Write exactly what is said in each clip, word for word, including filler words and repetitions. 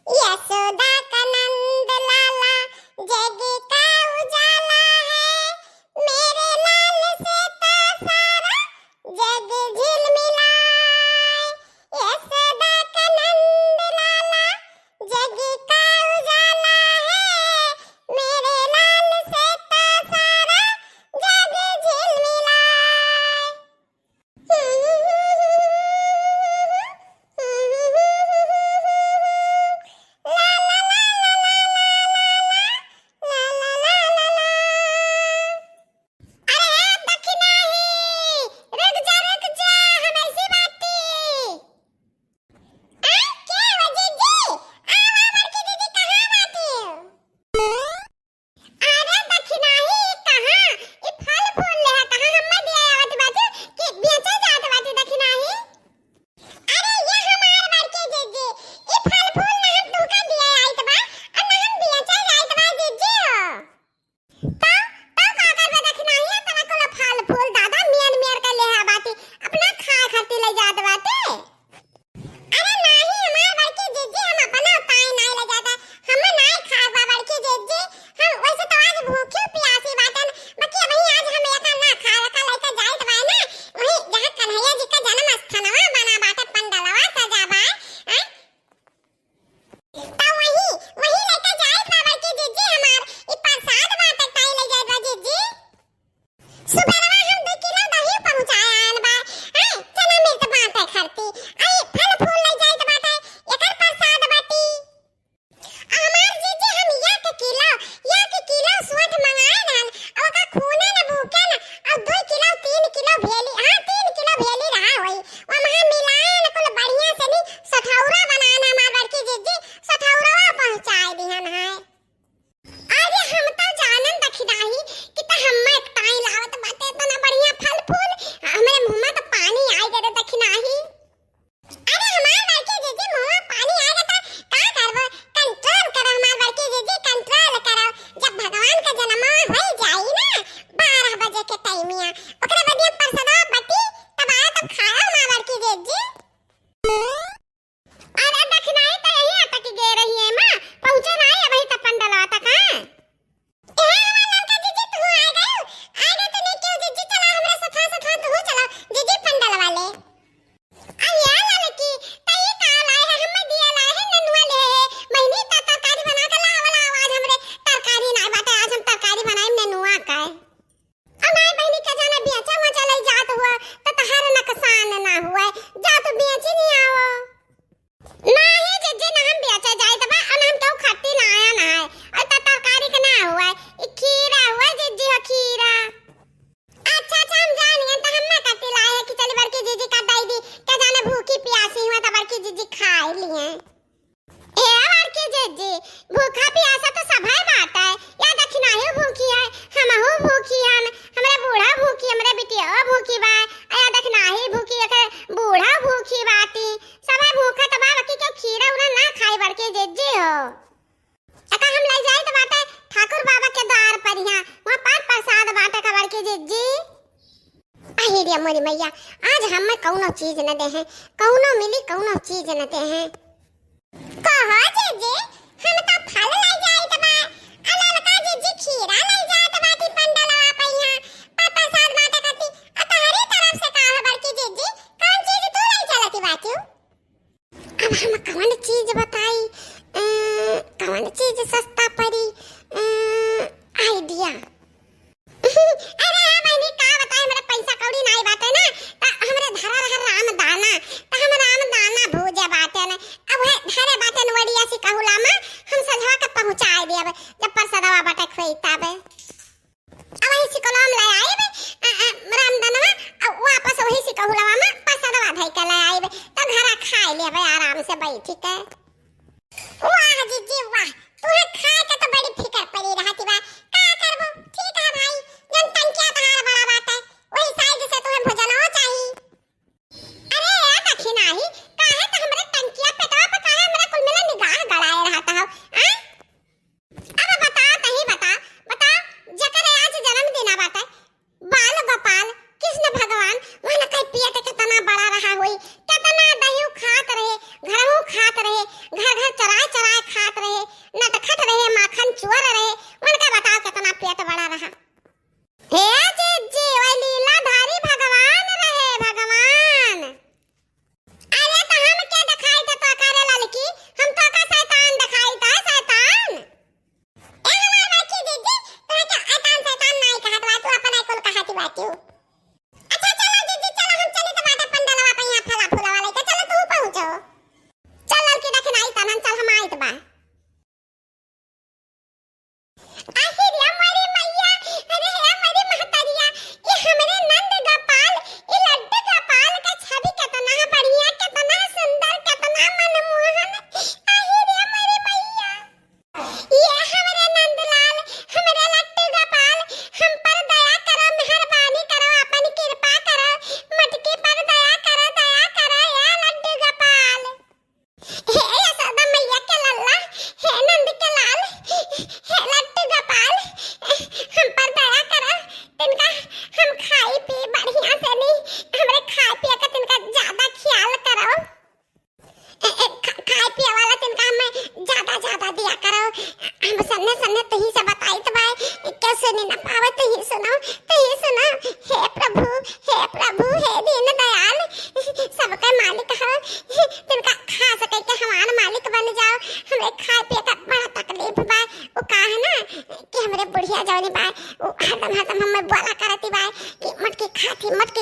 यशोदा का नंद लाला जग का उजाला है, मेरे लाल से तो सारा जग झिलमिलाए। यशोदा का नंद लाला जग का उजाला है, मेरे लाल से तो सारा जग झिलमिलाए। अरे ए दखिनाही, रुक जा, रुक जा, हम ऐसी बाटी। आ, के हो जीजी? आ, आ, बड़की जीजी, कहाँ बाटी? अरे दखिनाही, कहाँ? ई फल फूल लेहा कहाँ? हम्मे दिया आवत बाटी कि बेचे जात बाटी दखिनाही? अरे ये हमार बड़की जीजी, ई फल फूल ना हम तुहका दिया आइत बा, और ना हम बेचे जाइत बा जीजी हो। तो, तो का करबे दखिनाही, इतना कुल फल फूल दादा मियन मियर के लेहा बाटी, अपना खाए खातिर ले जात बाटे। अरे नाही, हमार बड़की जीजी, हम अपना उताई नाही ले जाता, हम नाही खाए बा बड़की जीजी, हम वैसे तो आज भूखी प्यासी बाटन, बाकी अबही आज हम एका ना खाए, का लइका जाइत बा ना, वही जहाँ कन्हैया जी का जन्म स्थानवा बना बाटे, पंडलवा सजा बा, हैं? त वही, वही लइका जाइत बा बड़की जीजी हमार, ई प्रसाद बाटे ताई ले जाइत बा जीजी। सुबेरवा हम दू किलो दही पहुँचाए आयल बा, हैं? चना मिर्च बाटे खरती, आई फल फूल ले जाइत बाटे, एकर प्रसाद बाटी। आ हमार जीजी हम एक किलो, एक किलो सोंठ मंगाए रहन, अब ओका खूने न भूखे न, अब दू किलो, तीन किलो भेली, हाँ, तीन किलो भेली रहा होई, ओमहा मिलाए न कुल बढ़िया से नी सठौरा बनाए न हमार बड़की जीजी, सठौरवा पहुँचाए दिहन है। अरे हम तो जानन दखिनाही कि त हम्मा एक ताई लावत बाटे इतना बढ़िया फल फूल, हमरे मुँह में तो पानी आई गए दखिनाही। अरे हमार बड़की जीजी मुँह में पानी आई गए त का करबो, control करो हमार बड़की जीजी, control करो। जब भगवान का जन्मवा होई जाई ना बारह बजे के टाइमिया, ओकरे बाद ये प्रसादवा बटी, तब आया तब खाया हमार बड़की जीजी। अरे दखिनाही त यही अटक गए रही है माँ, पहुँचे ना आई अबही त पंडलवा तक, हाँ? ए हमार ललका जीजी, तू आ गयो? आ गयो तो नहीं क्यों जीजी, चला हमरे सथा सथा तू चला जीजी पंडलवा ले। आ ये ललकी, त ये का लाए है, हम्मे दिया लाए है, नेनुआ ले है, बहिनी त तरकारी बना के लावल, आज हमरे तरकारी ना बाटे, आज हम तरकारी बनाई नेनुआ का। अब नाई बहिनी, का जाने बेचा वचा लई जात हुआ, त तहार नुकसान ना हुआ। जा तू बेची नहीं आवो। नाही जीजी, ना हम बेचा जाइत बा, और ना हम केहू खट्टी ना आया ना है। और त तरकारी के ना हुआ, ई खीरा हुआ जीजी हो, खीरा। अच्छा, अच्छा, हम जानिए, त हम ना कट्टी लाए है कि चली बड़की जीजी का दई दी, का जाने भूखी प्यासी हुआ त बड़की जीजी खाए लिए। ए बड़की जीजी, भूखा पियासा तो सभे बाटे। या दखिनाही भूखी है, हमहू भूखी हन, हमरे बूढ़ा भूखी, हमरे बिटिया भूखी बा, आ या दखिनाही भूखी, एकर बूढ़ा भूखी बाटी, सभे भूखा तो बा, बाकी के खीरा उरा ना खाई बड़की जीजी हो। एका हम ले जाई तो बाटे ठाकुर बाबा के द्वार पर, यहाँ वहाँ पर प्रसाद बाटे का बड़की जीजी। अहि रे मोरी मैया, आज हम्मे कउनो चीज न देहे, कउनो मिली, कउनो चीज न देहे। कहो जीजी, हम त फल लइ जाइत बा, आ ललका जीजी खीरा लइ जात बाटी पंडलवा पइहाँ, पर प्रसाद बाटे खाती, आ तहरी तरफ से का हो बड़की जीजी, कउन चीज तू लइ चलती बाटू? अब हम कवन चीज बताई, अ, कवन चीज सस्ता पड़ी, अ, idea। अरे हाँ बहिनी, का बताई, हमरा पैसा कौड़ी नाई बाटे ना, त हमरे धरा रहा राम दाना, त हम राम दाना भूजे बाटे ना। अब वह धरे बाटे न वड़िया सिकहुला में, हम सझवा के पहुँचाए देब, जब परसदवा बाटे खोई तबे। अब वही सिकहुला में ले आइब, अ, अ, राम दानवा, आ वापस वही सिकहुलवा में परसदवा धइ के ले आइब, त घरा खाए लेबे आराम से बैठ के। वाह जीजी वाह, तुहे खाए के तो बड़ी फिकर पड़ी रहती बा। का करबो? ठीक है भाई, जन टंकिया तहार बड़ा बाटे, वही size से तुहे भोजनो चाही। अरे ए दखिनाही, काहे तो हमरे टंकिया पेटवा पे काहे हमरा कुल मिला निगाह गड़ाए रहत हो, आ? अब बता, तही बता, बता, जकर आज जन्मदिन बाटे, बाल गोपाल, कृष्ण भगवान,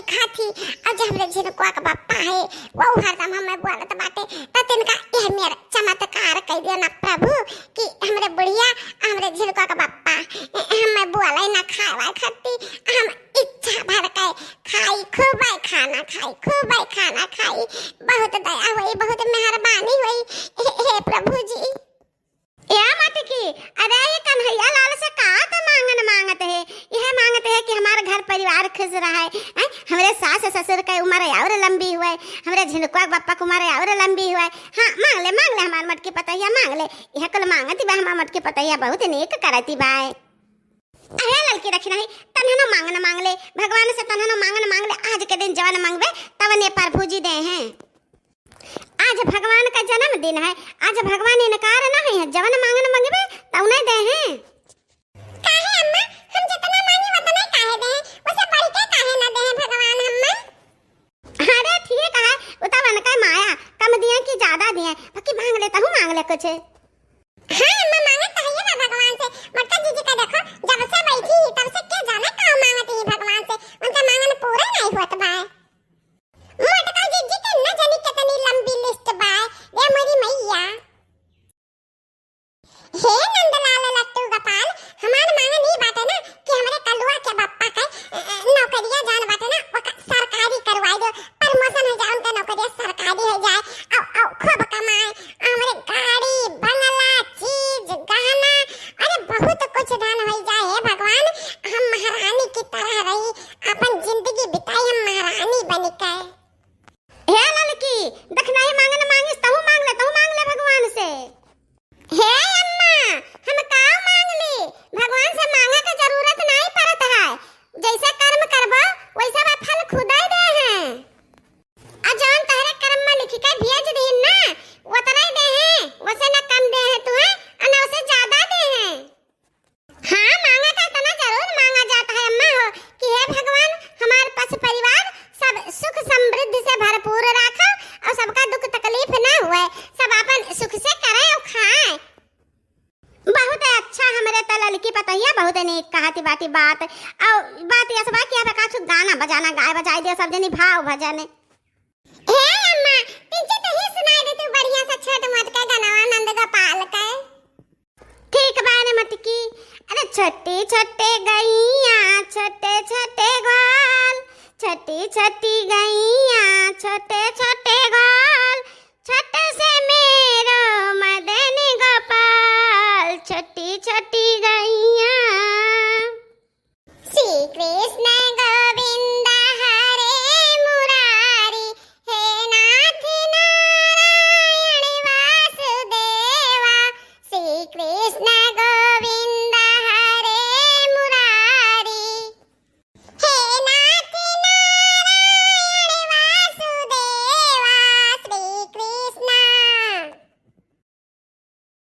खाती। और जो हमरे झिनकुआ के बप्पा है, वो हरदम हमें बोलत बाटे, त तिनका यह मेर चमत्कार कइ देना प्रभु, कि हमरे बुढ़िया, हमरे झिनकुआ के बप्पा, हमें बोले ना खाए वाए खाती, हम इच्छा भर के खाई, खूबे खाना खाई, खूबे खाना खाई। बहुत दया होई, बहुत मेहरबानी होई, हे, हे प्रभु जी। या मटकी, अरे ये कन्हैया लाल से का त मांगन मांगत है? यह मांगत है कि हमार घर परिवार खुश रहे, हैं? हमरे सास ससुर के उम्र और लंबी हुए, हमरे झिनकुआ बप्पा के उम्र और लंबी हुए। हाँ, मांग ले, मांग ले हमार मटकी पतैया, मांग ले। यह कुल मांगती बा हमार मटकी पतैया, बहुत नेक करती बा। अरे ललकी रखी नहीं, तनहनो मांगन मांग ले, भगवान से तनहनो मांगन मांग ले, आज के दिन जवन मांगबे तवने प्रभु जी दे हैं। आज भगवान का जन्मदिन है, आज भगवान इनकार ना है, जवन मांगन मांगबे तवने दे हैं। काहे अम्मा, हम जितना मांगी उतना काहे दे हैं, उसे बढ़ के काहे ना दे हैं भगवान अम्मा? अरे ठीक है, वो तो उनका माया, कम दिए कि ज्यादा दिए, बाकी मांग ले, तहू मांग ले कुछ। हाँ अम्मा, मांगत तो हइये बा भगवान से। मोटका जीजी का देखो, जब से बैठी ही तब से के जाने का मांगत ही भगवान से, उनका मांगन पूरा नहीं होत बा। मोटका जीजी के न जानी कितनी लंबी लिस्ट बा। ए मोरी मैया। हे नंदलाल लट्टू गोपाल, हमार मांगन ई बाटे ना कि हमरे कलुआ के बप्पा के, अ, अ, नौकरिया जान बाटे ना, ओका सरकारी करवाई दो, promotion हो जाए, उनका नौकरिया सरकारी हो जाए, अउ, अउ खूब कमाए, हमरे गाड़ी, बंगला, चीज, गहना, अरे बहुत कुछ धन हो जाए। हे भगवान, हम महारानी की तरह रही, अपन जिंदगी बिताई हम महारानी बन के। हे ललकी, देख नहीं मांगन मांगिस, तहू मांग ले, तहू मांग ले भगवान से। हे अम्मा, हम का मांग ली? भगवान से मांगे के जरूरत नहीं पड़त है। जैसे कर्म करबो, वैसे वह फल खुदे दे हैं। आ जौन तहरे कर्म में लिख के भेज दीन ना, उतने दे हैं, वैसे ना कम दे हैं तुहे, और ना वैसे ज्यादा दे हैं। हाँ, मांगा का इतना जरूर मांगा जाता है अम्मा हो कि हे भगवान, हमार पस परिवार सब सुख समृद्धि से भरपूर राखो और सबका दुख तकलीफ ना हुए, सब अपन सुख से करें और खाएं। बहुत अच्छा, हमरे त ललकी पतोहिया बहुत नीक कहती बाटी बात। और बात यस बा कि अब काछु गाना बजाना गाए बजाए दे सब जनी भाव भजन। हे अम्मा, तीजे तही सुनाई दे तू बढ़िया सा छोट मोट के गनवा नंद गोपाल के। ठीक बा रे मटकी। अरे छोटी छोटी गैया, छोटे छोटे ग्वाल, छोटी छोटी गैया, छोटे छोटे